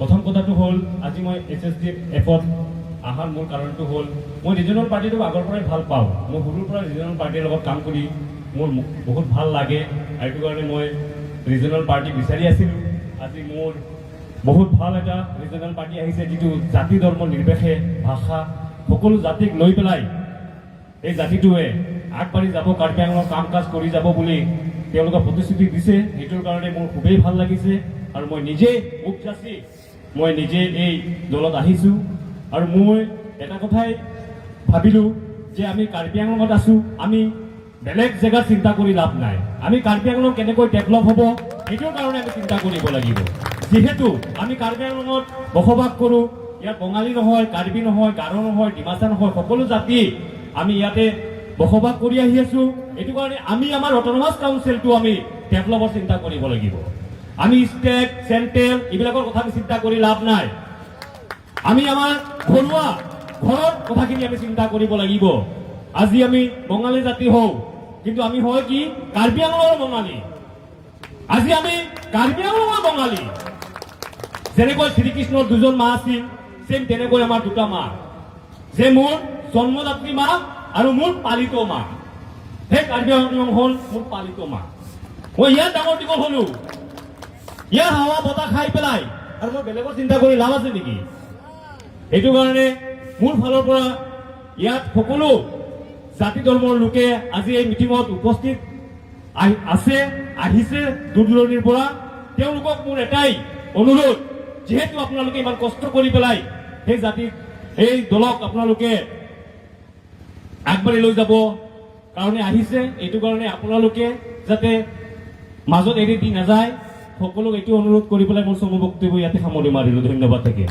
প্ৰথম কথাটো হ'ল, আজি মই এইচএছডিএফত অহাৰ মূল কাৰণটো হ'ল, মই ৰিজনেল পাৰ্টিটোক আগৰ পৰাই ভাল পাওঁ। মই সৰুৰ পৰা ৰিজনেল পাৰ্টিৰ লগত কাম কৰি মোৰ বহুত ভাল লাগে আৰু সেইটো কাৰণে মই ৰিজনেল পাৰ্টি বিচাৰি আছিলোঁ। আজি মোৰ বহুত ভাল এটা ৰিজনেল পাৰ্টি আহিছে, যিটো জাতি ধৰ্ম নিৰ্বিশেষে, ভাষা, সকলো জাতিক লৈ পেলাই এই জাতিটোৱে আগবাঢ়ি যাব, কাৰ্বি আংলঙৰ কাম কাজ কৰি যাব বুলি তেওঁলোকে প্ৰতিশ্ৰুতি দিছে। সেইটোৰ কাৰণে মোৰ খুবেই ভাল লাগিছে আৰু মই নিজে মুখ যাচি মই নিজে এই দলত আহিছোঁ। আৰু মই এটা কথাই ভাবিলোঁ যে আমি কাৰ্বি আংলঙত আছোঁ, আমি বেলেগ জেগাত চিন্তা কৰি লাভ নাই। আমি কাৰ্বি আংলং কেনেকৈ ডেভেলপ হ'ব, সেইটোৰ কাৰণে আমি চিন্তা কৰিব লাগিব। যিহেতু আমি কাৰ্বি আংলঙত বসবাস কৰোঁ, ইয়াত বঙালী নহয়, কাৰ্বি নহয়, গাৰো নহয়, ডিমাচা নহয়, সকলো জাতি আমি ইয়াতে বসবাস কৰি আহি আছো। এইটো কাৰণে আমি আমাৰ অট'নমাছ কাউন্সিলটো আমি ডেভেলপৰ চিন্তা কৰিব লাগিব। আমি ষ্টেট, চেণ্ট্ৰেল এইবিলাকৰ কথা আমি চিন্তা কৰি লাভ নাই। আমি আমাৰ ঘৰুৱা ঘৰৰ কথাখিনি আমি চিন্তা কৰিব লাগিব। আজি আমি বঙালী জাতি হওঁ, কিন্তু আমি হয় কি কাৰ্বি আংলঙৰ বঙালী। আজি আমি কাৰ্বি আংলঙৰ বঙালী। যেনেকৈ শ্ৰীকৃষ্ণৰ দুজন মা আছিল, ছেম তেনেকৈ আমাৰ দুটা মা, যে মোৰ জন্মদাত্ৰী মা আৰু মোৰ পালিত মা। সেই কাৰ্বি আংলং হ'ল মোৰ পালিত মা। মই ইয়াত ডাঙৰ দীঘল হলো, ইয়াৰ হাৱা বতাহ খাই পেলাই আৰু মই বেলেগৰ চিন্তা কৰি লাভ আছে নেকি? সেইটো কাৰণে মোৰ ফালৰ পৰা ইয়াত সকলো জাতি ধৰ্মৰ লোকে আজি এই মিটিঙত উপস্থিত আছে, আহিছে দূৰ দূৰণিৰ পৰা, তেওঁলোকক মোৰ এটাই অনুৰোধ, যিহেতু আপোনালোকে ইমান কষ্ট কৰি পেলাই সেই জাতিক, এই দলক আপোনালোকে আগবাঢ়ি লৈ যাব কাৰণে আহিছে, এইটো কাৰণে আপোনালোকে যাতে মাজত এৰি দি নাযায়, সকলোক এইটো অনুৰোধ কৰি পেলাই মোৰ চমু বক্তব্য ইয়াতে সামৰণি মাৰিলো। ধন্যবাদ থাকিল।